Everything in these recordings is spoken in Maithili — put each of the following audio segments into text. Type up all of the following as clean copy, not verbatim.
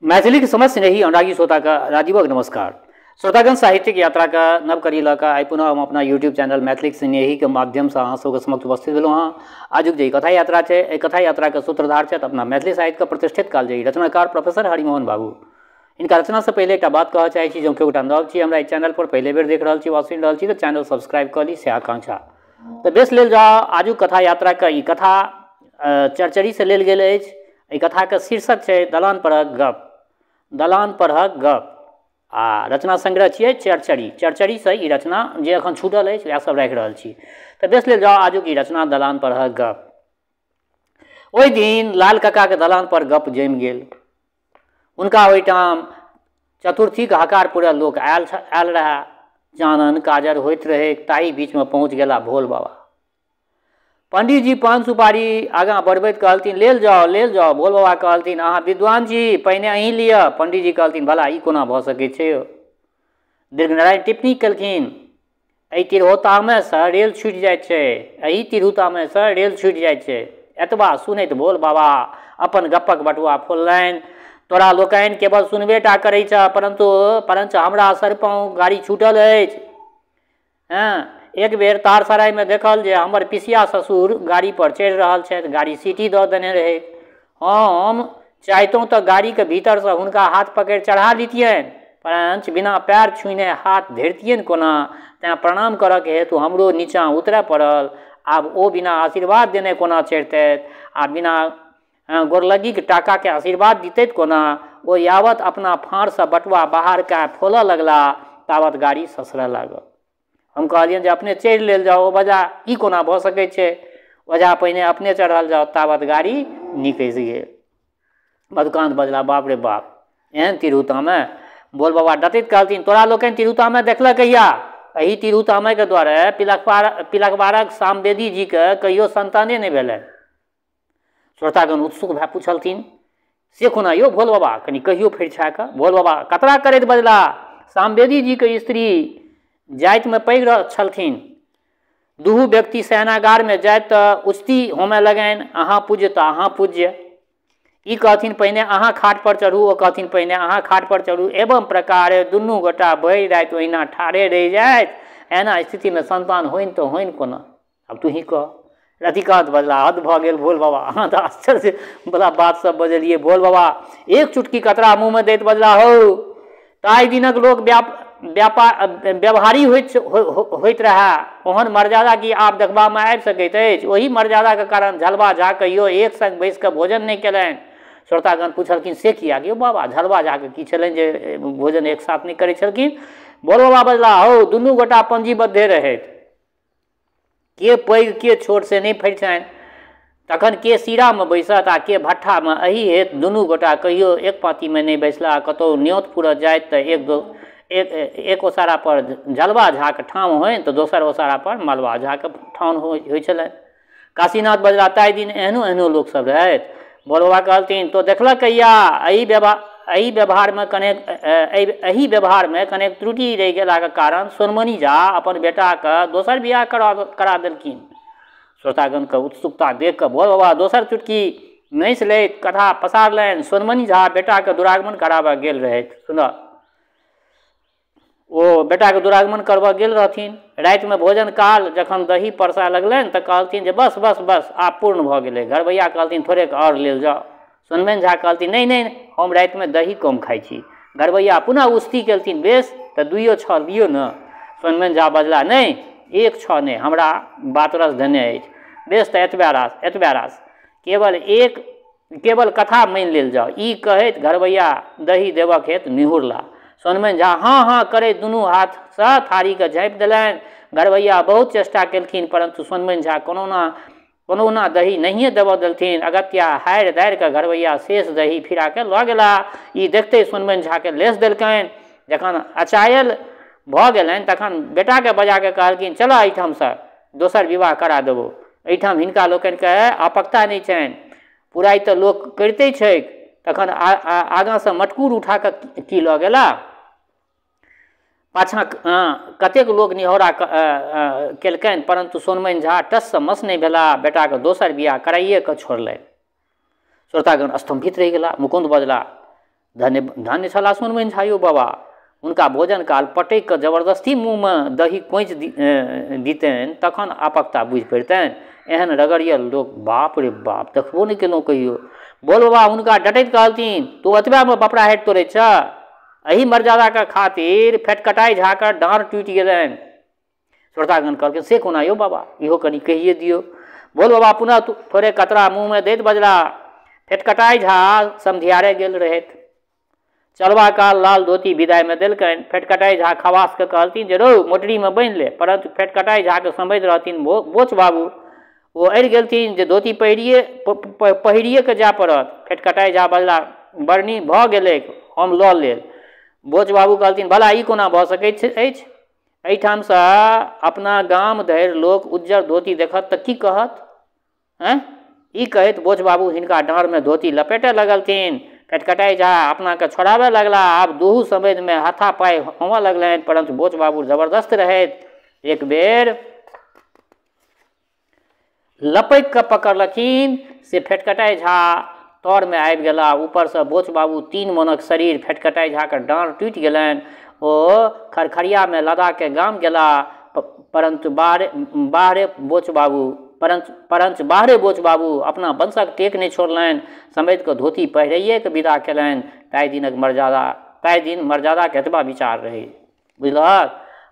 मैथिली के समस्त स्नेही अनुरागी श्रोता का राजीवक नमस्कार। श्रोतागण, साहित्यिक यात्रा का नव कड़ी लऽ कऽ आइ पुनः हम अपना यूट्यूब चैनल मैथिलीक स्नेही के माध्यम से अहाँ सबके समक्ष उपस्थित भेलहुँ हँ। आजुक जे कथा यात्रा छै, एहि कथा यात्रा के सूत्रधार छथि अपना मैथिली साहित्य के प्रतिष्ठित कालजयी रचनाकार प्रोफेसर हरिमोहन बाबू। हिनका रचना से पहिले एकटा बात कहऽ चाहै छी, जँ केओ गोटा नव छी हमरा एहि चैनल पर पहिले बेर देख रहल छी वा सुनि रहल छी तऽ चैनल सब्सक्राइब कऽ ली, से आकांक्षा। तऽ बेस लेल जाउ, आजुक कथा यात्रा के ई कथा चरचरी से लेल गेल अछि। एहि कथाके शीर्षक छै दलान परहक गप। दलान परहक गप आ रचना संग्रह छियै चरचरी। चरचरीसँ ई रचना जे एखन छूटल अछि वएह सब राखि रहल छी। तऽ बेस लेल जाउ, आजुक ई रचना दलान परहक गप। ओहि दिन लाल काकाके दलान पर गप जमि गेल। हुनका ओहिठाम चतुर्थीके हकार पूरा लोक आयल रहए। चानन काजर होइत रहै, ताहि बीचमे पहुँच गेला भोल बाबा। पंडीजी पान सुपारी आगाँ बढ़बैत कहलथिन, लेल जाओ लेल जाओ। भोल बाबा कहलथिन, अहाँ विद्वान छी, पहिने अहीं लिअ। पंडीजी कहलथिन, भला ई कोना भऽ सकै छै? दीर्घनारायण टिप्पणी केलखिन, एहि तिरहुतामे सँ रेल छूटि जाइत छै, एहि तिरहुतामे सँ रेल छूटि जाइत छै। एतबा सुनैत भोल बाबा अपन गप्पक बटुआ फोललनि, तोरा लोकनि केवल सुनबे टा करै छह, परञ्च हमरा सरिपहुँ गाड़ी छूटल अछि। हँ, एक बेर तारसरायमे देखल जे हमर पिसिया ससुर गाड़ी पर चढ़ि रहल छथि, गाड़ी सीटी दऽ देने रहै। हम चाहितहुँ तऽ गाड़ीके भीतरसँ हुनका हाथ पकड़ि चढ़ा लितियनि, परञ्च बिना पैर छुने हाथ धरितियनि कोना? तेँ प्रणाम करऽके हेतु हमरो नीचाँ उतरय पड़ल। आब ओ बिना आशीर्वाद देने कोना चढ़ितथि आ बिना गोरलग्गीके टाकाके आशीर्वाद दितथि कोना? ओ यावत अपना फाँड़सँ बटुआ बाहर कए फोलऽ लगला तावत गाड़ी ससरऽ लागल। हम कहलियनि जे अपने चढ़ि लेल जाउ। ओ बजा, ई कोना भऽ सकै छै? ओझा पहिने अपने चढ़ल जाउ। तावत गाड़ी निकसि गेल। मधुकान्त बजला, बाप रे बाप, एहन तिरहुतामे? भोल बाबा डटैत कहलथिन, तोरा लोकनि तिरहुतामे देखलक कहिया? एहि तिरहुतामे द्वारे पिलखवारक सामवेदी जीके कहियो संताने नहि भेलनि। श्रोतागण उत्सुक भए पुछलथिन, से कोना यौ भोल बाबा, कनि कहियो फरिछा कऽ। भोल बाबा कतरा करैत बजला, सामवेदी जीके स्त्री जातिमे पैघ छलथिन। दुहू व्यक्ति शयनागारमे जाइत तऽ उचती होमय लगनि, अहाँ पूज्य तऽ अहाँ पूज्य। ई कहथिन पहिने अहाँ खाट पर चढ़ू, ओ कहथिन पहिने अहाँ खाट पर चढ़ू। एवं प्रकारे दुनू गोटा भरि राति ओहिना ठाढ़े रहि जाइत। एना स्थितिमे संतान होइन तऽ होइन कोना? आब तूही कह। रतिकान्त बजला, हद भऽ गेल भोल बाबा, अहाँ तऽ आश्चर्य बला बात सब बजलियै। भोल बाबा एक चुटकी कतरा मुँहमे दैत बजला, हौ, ताहि दिनक लोक व्यवहारी होइत रहए। ओहन मर्यादा की आब देखबामे आबि सकैत अछि? ओहि मर्यादाके कारण झलवा झा कहियो एक संग बैस कऽ भोजन नहि केलनि। श्रोतागण पुछलखिन, से किया यौ बाबा, झलवा झाके की छलनि जे भोजन एक साथ नहि करै छलखिन? भोल बाबा बजला, हौ, दुनू गोटा पंजीबद्धे रहथि, के पैघ के छोट से नहि फरिछनि। तखन के सीरामे बैसत आ के भट्ठामे, एहि हेतु दुनू गोटा कहियो एक पाँतीमे नहि बैसला। कतहु न्योत पुरऽ जाइत तऽ एक ओसारा पर झलवा झाके ठाम होइन तऽ दोसर ओसारा पर मलबा झाके ठाम होइ छलनि। काशीनाथ बजला, ताहि दिन एहनो एहनो लोकसभ रहथि। भोल बाबा कहलथिन, तो देखलक कहिया? एहि व्यवहारमे कनेक त्रुटि रहि गेलाके कारण सोनमणि झा अपन बेटाके दोसर बियाह करा देलखिन। श्रोतागणके उत्सुकता देख कऽ भोल बाबा दोसर चुटकी नसि लैत कथा पसारलनि। सोनमणि झा बेटाके दुरागमन कराबऽ गेल रहथि। सुनऽ, ओ बेटाके दुरागमन करबऽ गेल रहथिन। रातिमे भोजन काल जखन दही परसा लगलनि तऽ कहलथिन जे बस बस बस, आब पूर्ण भऽ गेलै। घरबैया कहलथिन, थोड़ेक आओर लेल जाउ। सोनमणि झा कहलथिन, नहि नहि, हम रातिमे दही कम खाइ छी। घरबैया पुनः उस्ती केलथिन, बेस तऽ 2 छह लियौ ने। सोनमणि झा बजला, नहि, 1 छह नहि, हमरा बातरस देने अछि। बेस तऽ एतबे रास, एतबे रास, केवल कथा मानि लेल जाउ। ई कहैत घरबैया दही देबक हेतु निहुरला। सोनमणि झा हाँ हाँ करैत दुनू हाथसँ थारीके झाँपि देलनि। घरबैया बहुत चेष्टा केलखिन, परन्तु सोनमणि झा कोनहुना दही नहिए देबऽ देलथिन। अगत्या हारि दारि कऽ घरबैया शेष दही फिरा कऽ लऽ गेला। ई देखते सोनमणि झाके लेस देलकनि। जखन अचायल भऽ गेलनि तखन बेटाके बजा कऽ कहलखिन, चलऽ एहिठामसँ दोसर विवाह करा देबौ। एहिठाम हिनका लोकनिके आपकता नहि छनि, पुराइ तऽ लोक करिते छैक। तखन आगाँसँ मटकूर उठा कऽ की लऽ गेला। पाछाँ कतेक लोक निहोरा केलकनि, परन्तु सोनमणि झा टससँ मस नहि भेला। बेटाके दोसर बियाह कराइए कऽ छोड़लनि। श्रोतागण स्तम्भित रहि गेला। मुकुन्द बजला, धन्य धन्य छलाह सोनमनि झा यौ बाबा। हुनका भोजन काल पटकि कऽ जबरदस्ती मुँहमे दही कोँचि दितनि तखन आपकता बुझि पड़ितनि। एहन रगड़ियल लोक बाप रे बाप देखबो नहि केलहुँ कहियो। भोल बाबा हुनका डटैत कहलथिन, तू एतबेमे बपराहटि तोड़ै छह? एहि मर्यादाके खातिर फेटकटाइ झाके डाँड़ टूटि गेलनि। श्रोतागण कहलखिन, से कोना यौ बाबा, इहो कनि कहिए दियौ। भोल बाबा पुनः थोड़े कतरा मुँहमे दैत बजला, फेटकटाइ झा समधियारे गेल रहथि। चलबा काल लाल धोती विदाइमे देलकनि। फेटकटाइ झा खवासके कहलथिन जे रौ मोटरीमे बान्हि ले, परन्तु फेटकटाइ झाके समझि रहथिन बोच बाबू। ओ अड़ि गेलथिन जे धोती पहिरिए कऽ जाय पड़त। फेटकटाइ झा बजला, बरनी भऽ गेलैक, हम लऽ लेल। बोच बाबू कहलथिन, भला ई कोना भऽ सकैत अछि? एहिठामसँ अपना गाम धरि लोक उज्जर धोती देखत तऽ की कहत? आँय? ई कहैत बोच बाबू हिनका डाँड़मे धोती लपेटय लगलथिन। कटकटाइ झा अपनाके छोड़ाबय लगला। आब दुहू समैधमे हाथापाइ होमऽ लगलनि, परन्तु बोच बाबू जबरदस्त रहथि। एक बेर लपकि कऽ पकड़लखिन से फेटकटाइ झा तरमे आबि गेला। ऊपरसँ बोच बाबू 3 मनक शरीर, फेटकटाइ झाके डाँड़ टूटि गेलनि। ओ खरखरियामे लदाके गाम गेला, परन्तु बाहरे बोच बाबू परञ्च बाहरे बोच बाबू अपना वंशक टेक नहि छोड़लनि। समैधके धोती पहिरैएके विदा केलनि। ताहि दिन मर्यादाके एतबा विचार रहै, बुझलहक?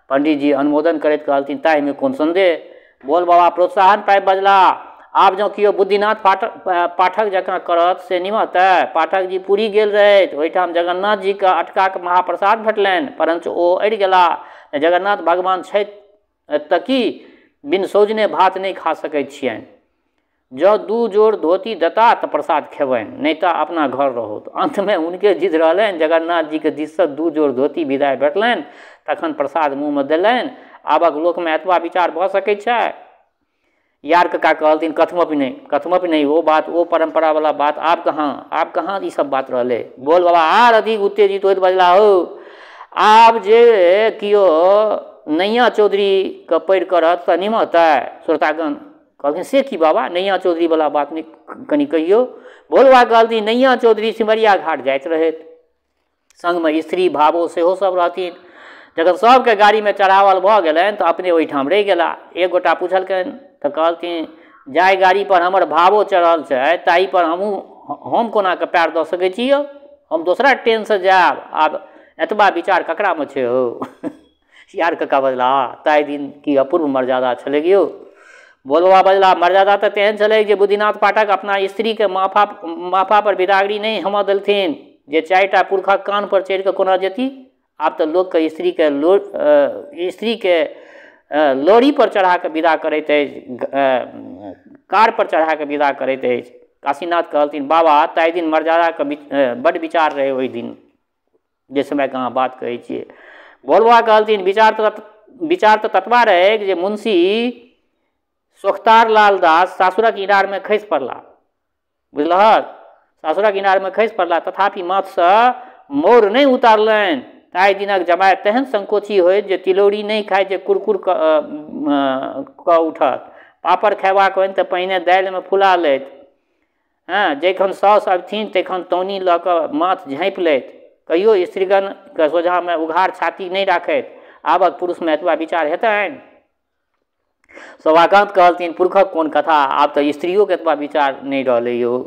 पंडीजी अनुमोदन करैत कहलथिन, ताहिमे कोन सन्देह? भोल बाबा प्रोत्साहन पाबि बजला, आब जँ केओ बुद्धिनाथ पाठक जकाँ करत से निमहतै? पाठक जी पुरी गेल रहथि, ओहिठाम जगन्नाथ जीके अटकाके महाप्रसाद भेटलनि, परञ्च ओ अड़ि गेला। जगन्नाथ भगवान छथि तऽ की बिन सौजने भात नहि खा सकैत छियनि? जँ 2 जोड़ धोती देता तऽ प्रसाद खेबनि, नहि तऽ अपना घर रहू। अन्तमे हुनके जिद रहलनि, जगन्नाथ जीके दिससँ 2 जोड़ धोती विदाइ भेटलनि, तखन प्रसाद मुँहमे देलनि। आबक लोकमे एतबा विचार भऽ सकै छै? यार कका कहलथिन, कथमपि नहि, कथमपि नहि, ओ बात, ओ परम्परावला बात आब कहाँ ई सब बात रहलै। बोल बाबा आर अधिक उत्तेजित होइत बजला, हौ आब जे केओ नैया चौधरीके पैर करत तऽ निमहतै? श्रोतागण कहलखिन, से की बाबा, नैया चौधरीवला बात नहि कनि कहियौ। भोलबा कहलथिन, नैया चौधरी सिमरिया घाट जाइत रहथि, संगमे स्त्री भावो सेहो सब रहथिन। जखन सबके गाड़ीमे चढ़ावल भऽ गेलनि तऽ अपने ओहिठाम रहि गेला। एक गोटा पुछलकनि तऽ कहलथिन, जाहि गाड़ीपर हमर भावो चढ़ल छै ताहिपर हम कोना कऽ पैर दऽ सकै छी यौ? हम दोसरा ट्रेनसँ जायब। आब एतबा विचार ककरामे छै हौ? यार कका बजला, ताहि दिन की अपूर्व मर्यादा छलै यौ। भोलबा बजला, मर्यादा तऽ तेहन छलै जे बुद्धिनाथ पाठक अपना स्त्रीके माफा पर बिदागरी नहि होमऽ देलथिन, जे 4टा पुरखक कान पर चढ़ि कऽ कोना जेती। आब तऽ लोकके स्त्रीके लोरी पर चढ़ा कऽ विदा करैत अछि, कार पर चढ़ा कऽ विदा करैत अछि। काशीनाथ कहलथिन, बाबा ताहि दिन मर्यादाके बड्ड विचार रहै ओहि दिन, जे समयके अहाँ बात कहै छियै। भोलबा कहलथिन, विचार तऽ ततबा रहै जे मुंशी सोख्तार लाल दास सासुरक इनारमे खसि पड़ला, बुझलहक? सासुरक इनारमे खसि पड़ला, तथापि माथसँ मोर नहि उतारलनि। ताहि दिनक जमाय तेहन संकोची होइत जे तिलौरी नहि खाइ जे कुरकुर कऽ उठत। पापड़ खयबाक होइन तऽ पहिने दालिमे फुला लैत, हँ, जखन साउस अबथिन तखन तौनी लऽ कऽ माथ झाँपि लैत। कहियो स्त्रीगणके सोझाँमे उघार छाती नहि राखैत। आबक पुरुषमे एतबा विचार हेतनि? शोभाकान्त कहलथिन, पुरुषक कोन कथा, आब तऽ स्त्रियोके एतबा विचार नहि रहलै यौ।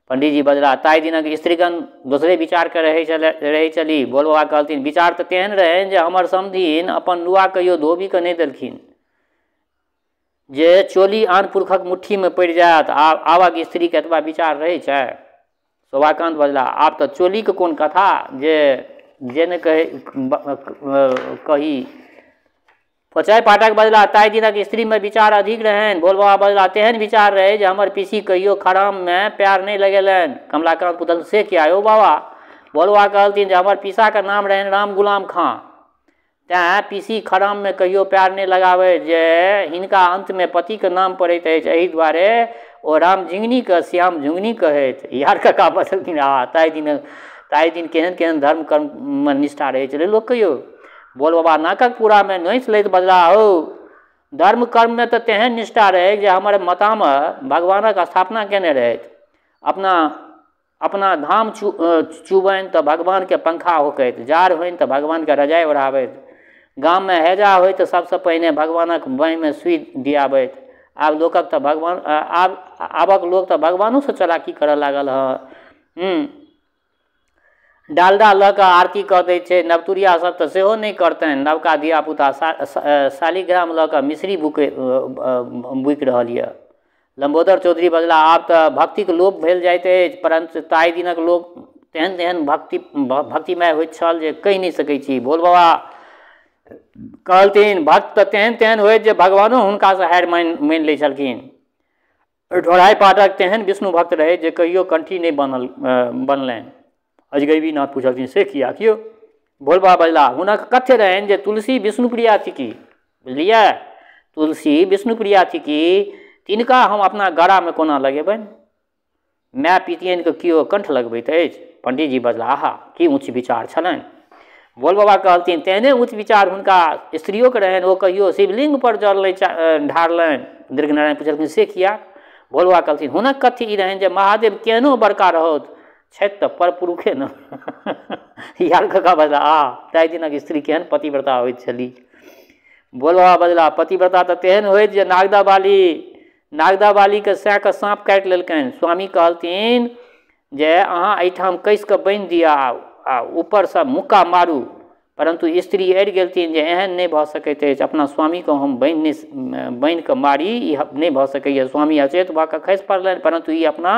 पंडीजी बजला, ताहि दिनक स्त्रीगण दोसरे विचारके रहै छली। भोलबा कहलथिन, विचार तऽ तेहन रहनि जे हमर समधिन अपन नुआ कहियो धोबीके नहि देलखिन, जे चोली आन पुरखक मुट्ठीमे पड़ि जायत। आबक स्त्रीके एतबा विचार रहै छै? शोभाकान्त बजला, आब तऽ चोलीके कोन कथा, जे नहि कही। फोचाइ पाठक बजला, ताहि दिनक स्त्रीमे विचार अधिक रहनि। भोल बाबा बजला, तेहन विचार रहै जे हमर पीसी कहियो खराममे प्यार नहि लगेलनि। कमलाकान्त पुछलनि, से किया यौ बाबा? भोल बाबा कहलथिन जे हमर पीसाके नाम रहनि राम गुलाम खाँ, तेँ पीसी खराममे कहियो प्यार नहि लगाबै, जे हिनका अन्तमे पतिके नाम पड़ैत अछि, एहि दुआरे ओ राम झिंगनीके श्याम झुंगनी कहैत। यार कका बजलखिन, आ ताहि दिन केहन केहन धर्म कर्ममे निष्ठा रहै छलै लोकके यौ। भोल बाबा नाकक पूरामे नोचि लैत बजला, हौ धर्म कर्ममे तऽ तेहन निष्ठा रहै जे हमर मातामह भगवानक स्थापना केने रहथि। अपना अपना घाम चुबनि तऽ भगवानके पंखा होकैत, जाड़ होइन तऽ भगवानके रजाइ ओढ़ाबैत, गाममे हैजा होइ तऽ सबसँ पहिने भगवानक बाँहिमे सुइ दियाबैत। आब लोकक तऽ भगवान आबक लोक तऽ भगवानोसँ चलाकी करऽ लागल हँ। डालडा लऽ कऽ आरती कऽ दै छै, नवतुरिया सब तऽ सेहो नहि करतनि। नवका धियापुता शालिग्राम लऽ कऽ मिश्री बुकि रहल यऽ। लम्बोदर चौधरी बजला, आब तऽ भक्तिके लोप भेल जाइत अछि, परन्तु ताहि दिनक लोक तेहन तेहन भक्तिमय होइत छल जे कहि नहि सकै छी। भोल बाबा कहलथिन, भक्त तऽ तेहन तेहन होइत जे भगवानो हुनकासँ हारि मानि लै छलखिन। ढोढ़ाइ पाठक तेहन विष्णु भक्त रहै जे कहियो कंठी नहि बनलनि। अजगैबीनाथ पुछलखिन, से किया कियो? भोल बाबा बजला, हुनक कथ्य रहनि जे तुलसी विष्णुप्रिया थिकी, बुझलियै, तुलसी विष्णुप्रिया थिकी, तिनका हम अपना गरामे कोना लगेबनि? माय पितियनके केओ कंठ लगबैत अछि? पंडीजी बजला, आहा, की ऊँच विचार छलनि। भोल बाबा कहलथिन, तेहने ऊँच विचार हुनका स्त्रियोके रहनि, ओ कहियो शिवलिंग पर जल नहि ढारलनि। दीर्घनारायण पुछलखिन, से किया? भोल बाबा कहलथिन, हुनक कथ्य ई रहनि जे महादेव केहनो बड़का रहौथ, छथि तऽ पर पुरुखे ने। यार काका बजला, आ ताहि दिनक स्त्री केहन पतिव्रता होइत छली। भोल बाबा बजला, पतिव्रता तऽ तेहन होइत जे नागदा बालीके सएके साँप काटि लेलकनि। स्वामी कहलथिन जे अहाँ एहिठाम कसि कऽ बान्हि दिअ आ ऊपरसँ मुक्का मारू। परन्तु स्त्री अड़ि गेलथिन जे एहन नहि भऽ सकैत अछि, अपना स्वामीके हम बान्हि कऽ मारी, ई नहि भऽ सकैए। स्वामी अचेत भऽ कऽ खसि पड़लनि, परन्तु ई अपना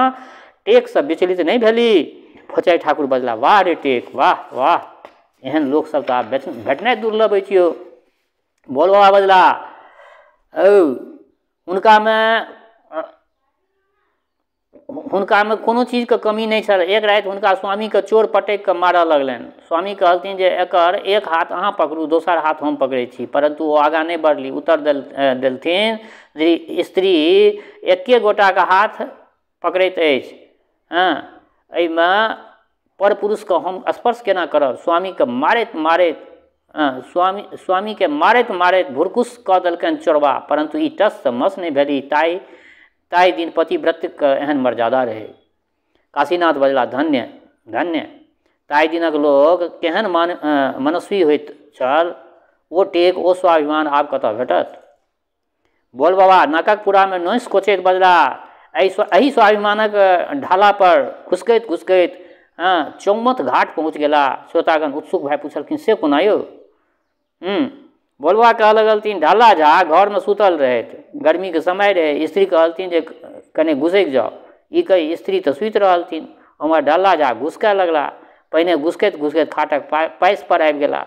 टेकसँ विचलित नहि भेली। फोचाइ ठाकुर बजला, वाह रे टेक, वाह वाह, एहन लोकसभ तऽ आब भेटनाइ दुर्लभ अछि यौ। भोल बाबा बजला, औ हुनकामे कोनो चीजके कमी नहि छल। एक राति हुनका स्वामीके चोर पटकि कऽ मारऽ लगलनि। स्वामी कहलथिन जे एकर एक हाथ अहाँ पकड़ू, दोसर हाथ हम पकड़ै छी। परन्तु ओ आगाँ नहि बढ़ली। उत्तर देलथिन जे स्त्री एके गोटाके हाथ पकड़ैत अछि, हँ, एहिमे पर पुरुषके हम स्पर्श केना करब? स्वामीके मारैत मारैत स्वामीके मारैत मारैत भुरकुस कऽ देलकनि चोरबा, परन्तु ई टससँ मस नहि भेली। ताहि दिन पतिव्रतके एहन मर्यादा रहै। काशीनाथ बजला, धन्य धन्य, ताहि दिनक लोक केहन मनस्वी होइत छल। ओ टेक, ओ स्वाभिमान आब कतऽ भेटत? भोल बाबा नाकक पूरामे नोसि कोचैत बजला, एहि स्वाभिमानक ढाला पर घुसकैत घुसकैत चौमथ घाट पहुँच गेला। श्रोतागण उत्सुक भए पुछलखिन, से कोना यौ? भोलबा कहऽ लगलथिन, ढाला झा घरमे सुतल रहथि, गर्मीके समय रहै। स्त्री कहलथिन जे कने घुसकि जाउ। ई कहि स्त्री तऽ सुति रहलथिन, ओम्हर ढाला झा घुसकऽ लगला। पहिने घुसकैत घुसकैत खाटक पासि पर आबि गेला,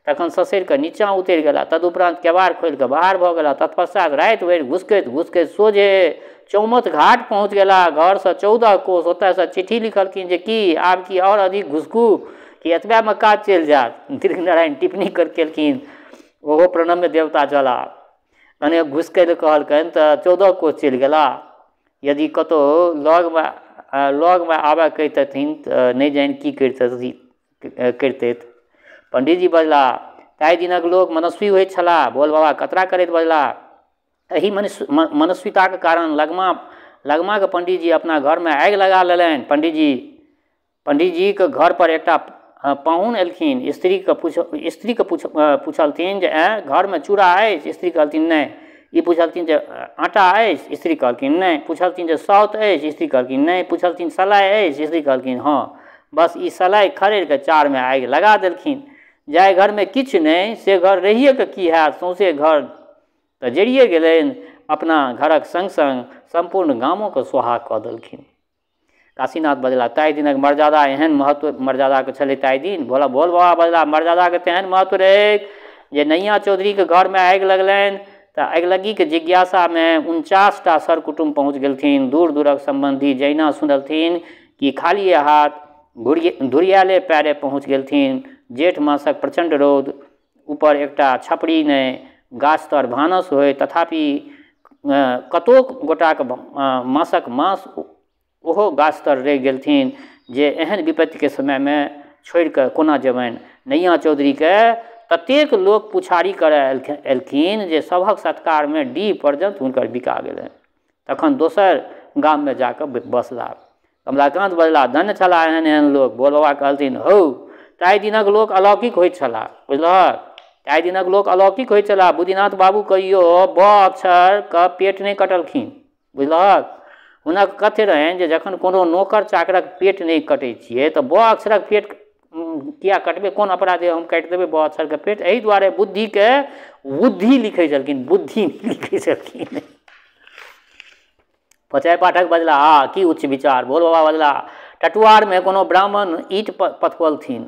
तखन ससरि कऽ नीचाँ उतरि गेला, तदुपरांत केबाड़ खोलि कऽ बाहर भऽ गेला। तत्पश्चात राति भरि घुसकैत घुसकैत सोझे चौमथ घाट पहुँच गेला। घरसँ 14 कोस। ओतयसँ चिट्ठी लिखलखिन जे की आब की आओर अधिक घुसकू कि एतबेमे काज चलि जायत? दीर्घनारायण टिप्पणी केलखिन, ओहो प्रणम्य देवता छला। कने घुसकै लए कहलकनि तऽ 14 कोस चलि गेला। यदि कतहु लगमे आबऽ कहितथिन तऽ नहि जानि की करितथि। पंडीजी बजला, ताहि दिनक लोक मनस्वी होइत छलाह। भोल बाबा कतरा करैत बजला, एहि मनस्विताके कारण लगमाके पंडीजी अपना घरमे आगि लगा लेलनि। पंडीजीके घर पर एकटा पाहुन एलखिन। स्त्रीके पुछलथिन जे घरमे चूड़ा अछि? स्त्री कहलथिन नहि। ई पुछलथिन जे आटा अछि? स्त्री कहलखिन नहि। पुछलथिन जे साउत अछि? स्त्री कहलखिन नहि। पुछलथिन सलाइ अछि? स्त्री कहलखिन हँ। बस ई सलाइ खड़ेर कऽ चारमे आगि लगा देलखिन। जाहि घरमे किछु नहि से घर रहिए कऽ की हैत? सौँसे घर तऽ जरिए गेलनि, अपना घरक सङ्ग सङ्ग सम्पूर्ण गामोके सोहा कऽ देलखिन। काशीनाथ बजला, ताहि दिनक मर्यादा एहन महत्व मर्यादाके छलै ताहि दिन। भोल बाबा बजला, मर्यादाके तेहन महत्व रहै जे नैया चौधरीके घरमे आगि लगलनि तऽ आगिलग्गीके जिज्ञासामे 49 टा सर कुटुम्ब पहुँच गेलथिन। दूर दूरक सम्बन्धी जहिना सुनलथिन कि खालिए हाथ धुरियाले पैरे पहुँच गेलथिन। जेठ मासक प्रचण्ड रौद, ऊपर एकटा छपरी नहि, गाछ तर भानस होय, तथापि कतोक गोटाके मासक मास ओहो गाछ तर रहि गेलथिन जे एहन विपत्तिके समयमे छोड़ि कऽ कोना जेबनि। नैया चौधरीके ततेक लोक पुछारी करय एलखिन जे सभक सत्कारमे डीह पर्यन्त हुनकर बिका गेलनि। तखन दोसर गाममे जाकऽ बसला। कमलाकान्त बजला, धन्य छलाह एहन एहन लोक। भोल बाबा कहलथिन, हौ, ताहि दिनक लोक अलौकिक होइत छलाह, बुझलहक? ताहि दिनक लोक अलौकिक होइत छलाह। बुद्धिनाथ बाबू कहियो ब अक्षरके पेट नहि कटलखिन, बुझलहक? हुनक कथ्य रहनि जे जखन कोनो नोकर चाकरक पेट नहि कटै छियै तऽ ब अक्षरक पेट किया कटबै? कोन अपराधे हम काटि देबै ब अक्षरके पेट? एहि दुआरे बुद्धिके बुद्धि लिखै छलखिन, बुद्धि लिखै छलखिन। पचाय पाठक बजला, आ की उच्च विचार। भोल बाबा बजला, टटुआरमे कोनो ब्राह्मण ईंट पथवलथिन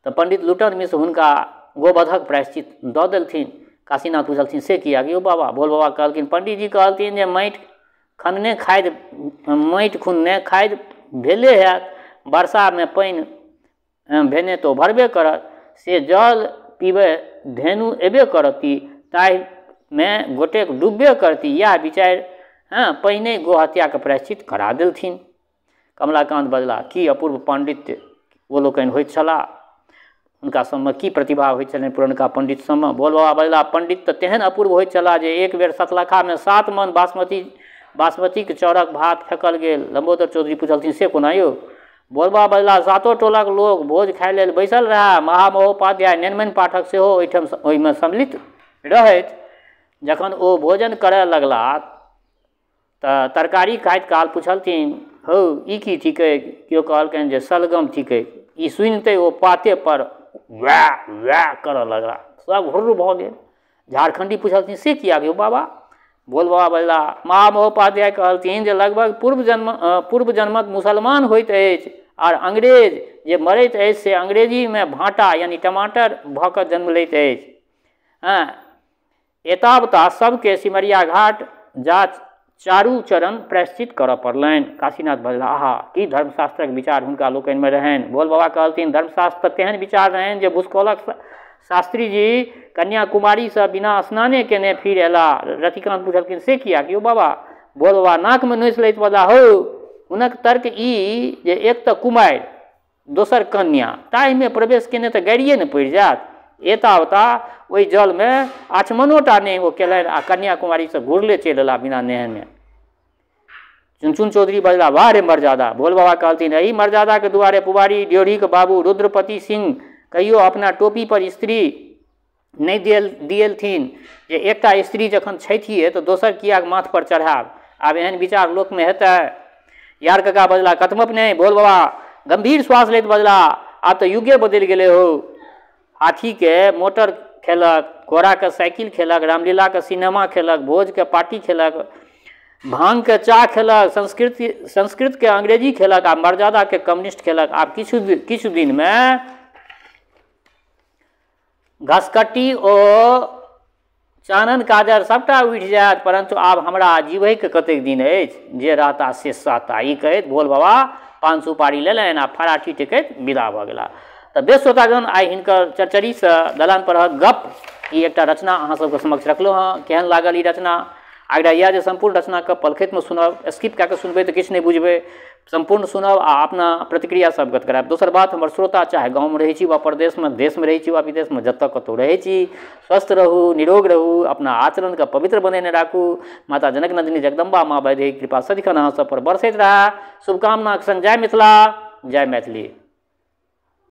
तऽ पंडित लुटन मिश्र हुनका गोवधक प्रायश्चित दऽ देलथिन। काशीनाथ पुछलथिन, से किया यौ बाबा? भोल बाबा कहलखिन, पंडीजी कहलथिन जे माटि खनने खादि, माटि खुनने खादि भेले हैत, वर्षामे पानि भेने तऽ भरबे करत, से जल पीबै धेनु एबे करती, ताहिमे गोटेक डूबबे करती, इएह विचारि हँ पहिने गोहत्याके प्रायश्चित करा देलथिन। कमलाकान्त बजला, की अपूर्व पाण्डित्य ओ लोकनि होइत छलाह, हुनका सबमे की प्रतिभा होइत छलनि पुरनका पंडित सबमे। भोल बाबा बजला, पंडित तऽ तेहन अपूर्व होइत छलाह जे एक बेर सतलखामे 7 मन बासमतीके चाउरक भात फेकल गेल। लम्बोदर चौधरी पुछलथिन, से कोना यौ? भोल बाबा बजला, सातो टोलक लोक भोज खाइ लेल बैसल रहए, महामहोपाध्याय नेनमनि पाठक सेहो ओहिठाम ओहिमे सम्मिलित रहथि। जखन ओ भोजन करय लगला तऽ तरकारी खाइत काल पुछलथिन, हौ ई की थिकै? केओ कहलकनि जे सलगम थिकै। ई सुनिते ओ पाते पर वएह वएह करऽ लगला, सब हुर्र भऽ गेल। झारखण्डी पुछलथिन, से किया यौ बाबा? भोल बाबा बजला, महामहोपाध्याय कहलथिन जे लगभग पूर्व जन्मक मुसलमान होइत अछि आर अंग्रेज जे मरैत अछि से अंग्रेजीमे भाँटा यानी टमाटर भऽ कऽ जन्म लैत अछि। हँ, एतावता सबके सिमरिया घाट जा चारू चरण प्रायश्चित करऽ पड़लनि। काशीनाथ बजला, आहा, की धर्मशास्त्रक विचार हुनका लोकनिमे रहनि। भोल बाबा कहलथिन, धर्मशास्त्र तऽ तेहन विचार रहनि जे भुसकौलक शास्त्री जी कन्याकुमारीसँ बिना स्नाने केने फिर अयला। रतिकान्त पुछलखिन, से किया यौ बाबा? भोल बाबा नाकमे नोचि लैत बजला, हौ, हुनक तर्क ई जे एक तऽ कुमारि दोसर कन्या, ताहिमे प्रवेश केने तऽ गारिए ने पड़ि जायत। एतावता ओहि जलमे आचमनोटा नहि ओ केलनि आ कन्याकुमारीसँ घुरले चलि अयला बिना नहेने। चुनचुन चौधरी बजला, वाह रे मर्यादा। भोल बाबा कहलथिन, एहि मर्यादाके दुआरे पुबारी ड्योढ़ीके बाबू रुद्रपति सिंह कहियो अपना टोपी पर स्त्री नहि दिएलथिन जे एकटा स्त्री जखन छथिए तऽ दोसर कियाक माथ पर चढ़ायब। आब एहन विचार लोकमे हेतै? यार काका बजला, कतमप नहि। भोल बाबा गंभीर श्वास लैत बजला, आब तऽ युगे बदलि गेलै हो। हाथीके मोटर खेलक, घोड़ाके साइकिल खेलक, रामलीलाके सिनेमा खेलक, भोजके पार्टी खेलक, भाँगके चाह खेलक, संस्कृतके अंग्रेजी खेलक आ मर्यादाके कम्युनिस्ट खेलक। आब किछु दिनमे घसकट्टी ओ चानन काजर सबटा उठि जायत, परंतु आब हमरा जीवैके कतेक दिन अछि, जे रहता से सहता। ई कहैत भोल बाबा पान सुपारी लेलनि आ फराठी टेकैत विदा भऽ गेला। तऽ बेस श्रोतागण, आइ हिनकर चरचरीसँ दलान परहक गप ई एकटा रचना अहाँ सबके समक्ष रखलहुँ हँ। केहन लागल ई रचना? आग्रह इएह जे सम्पूर्ण रचनाके पलखतिमे सुनब, स्किप कए कऽ सुनबै तऽ किछु नहि बुझबै। सम्पूर्ण सुनब आ अपना प्रतिक्रिया से अवगत करायब। दोसर बात, हमर श्रोता चाहे गाँवमे रहै छी वा परदेशमे, देशमे रहै छी वा विदेशमे, जतऽ कतहु रहै छी, स्वस्थ रहू, निरोग रहू, अपना आचरणके पवित्र बनेने राखू। माता जनक नंदिनी जगदम्बा माँ वैदेही कृपा सदिखन अहाँ सब पर बरसैत रहए। शुभकामनाक संग जय मिथिला, जय मैथिली।